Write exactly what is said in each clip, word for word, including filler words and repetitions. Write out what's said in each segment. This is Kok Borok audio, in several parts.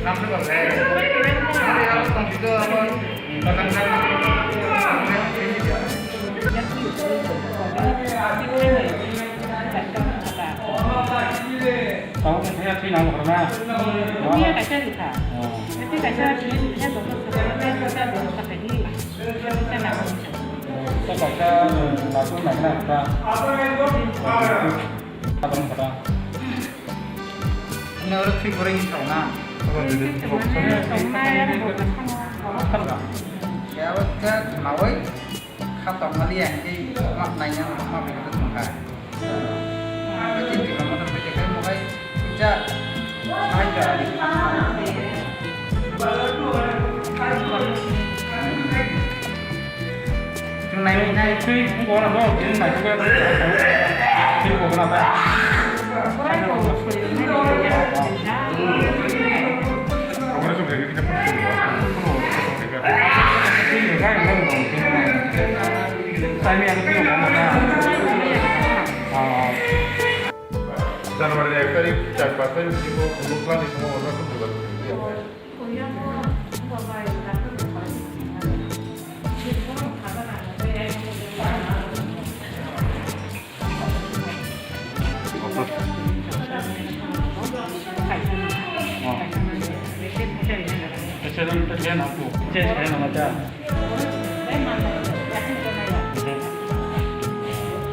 Tao wngkha ya twi nang hor na. Ini ya kaisa rikha. Oh. Ini kaisa rikha, ini kaisa rikha, ini kaisa rikha. Tei kaisa, eh, lasu nai na kha. Abang kha. Ini orang twi goreng ni sauna. Ini twi goreng ni sauna, ya, orang orang sama. Kan ka? Ya, wajah, mawai. Kha tongmani ya, hingke ma naina ma bai khe tongkha. Bai tini tongma tong khe khe mohai puja sai ka. Chung nai nai. Twi ungkora bo, twi nai khe. Twi ungkora ba. January ek tarik, char pas tarik bisingo khuluk lani thangma order khum jora.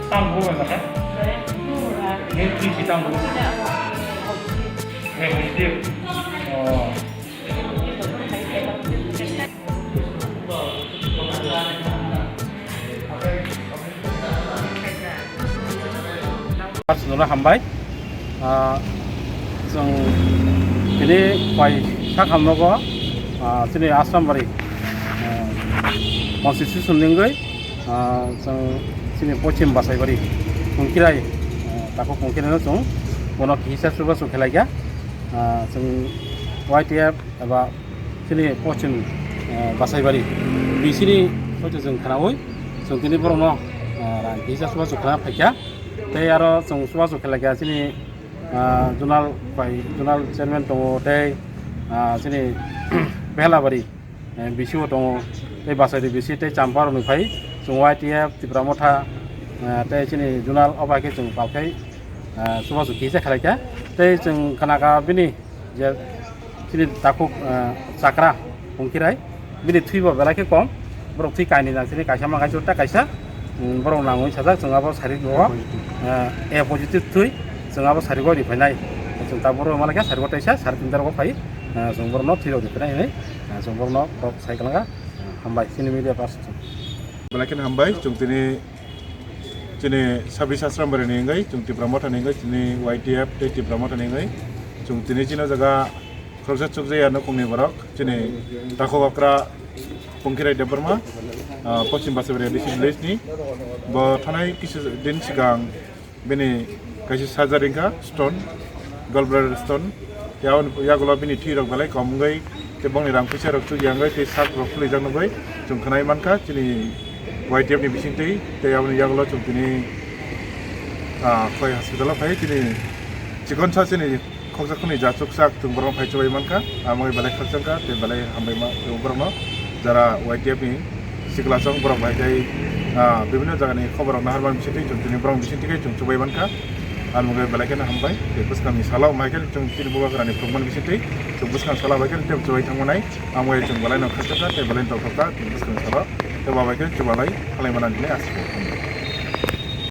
Tam bu ba ta? Ni ti si tam bu. Eh, positive. Oh. First, nono hambai. Ah, chwng tini pai sakham nogo, ah, chini Asrambari, ah, constitution ningwi, ah, chwng chini Pochim Basaibari, Hungkirai, ah, takhuk Hungkirai no chwng bono kisa chubachu khlaikha, ah, chwng Y T F eba chini Pochim, eh, Basaibari, bisini hoite chwng khnaui, chwng tini borokno, eh, rang kisa chubachu khna phaikha. Tei aro chwng chubachu khlaikha chini, ah, zonal bai zonal chairman tongo tei, ah, chini Behlabari, eh, B C O tongo tei Basairi B C tei Champa rokni phai chwng Y T F, Tipra Motha, eh, tei chini zonal o bai khe chwng palkhai, eh, chubachu kisa khlaikha. Tei chwng khnakha bini je chini takhuk, eh, chakra Hungkirai, bini thwibo belai khe kom, borok thwi kainwi nang chini kaisa ma kaisa ta kaisa, mm, borok nangwi sajak chwng abo sarik bo, eh, A positive thwi, chwng abo sarik bo ri phainai, chwng ta borok ma khe sarik bo teisa sari tinta rok phai, eh, chwng borokno thwi rok ri phainai hinwi, eh, chwng borokno kok sai kwlangkha, hambai chini media person. Belai kheno hambai, chwng tini chini Sabri Sasrambari ni wngwi, chwng Tipra Motha ni wngwi, chini Y T F tei Tipra Motha ni wngwi, chwng tini chini jaga khoroksa chukjaya nukhungni borok, chini takhuk okra Pongkirai Debbarma, ah, Pochim Basaibari A D C village ni. Bo thanai kisa din swkang bini kaisa surgery wngkha, stone, gallbladder stone. Yaon-, yagulo bini thwi rok belai kom wngwi, tei bongni rang puisa rok chukya wngwi, tei sak rok khwlwijak nugwi chwng khwnai mankha chini Y T F ni bisingtwi, tei aboni yagulo chwng tini, ah, Khowai hospital o phai chini chikon sa chini khoksa khwnwi ja chuksak chwng borok phai chubai mankha, amo belai khakchangkha tei belai hambai ma borokno jara Y T F ni sikla chwng borok bai tei, ah, bibinno jagani khobor rok naharmani bisingtwi chwng tini borok bisingtwi khe chwng chubai mankha. Ang mungwi belai kheno hambai. Tei bwskangni salo mai khe chwng chini bubagrani phunukmani bisingtwi chwng bwskang salo bai khe tei chubai thangmanai. Ang mungwi chwng belai no khachakha tei belai no tongthokha chwng bwskangni salo. Tei bo bai khe chubalai khalai manani hinwi asa khe.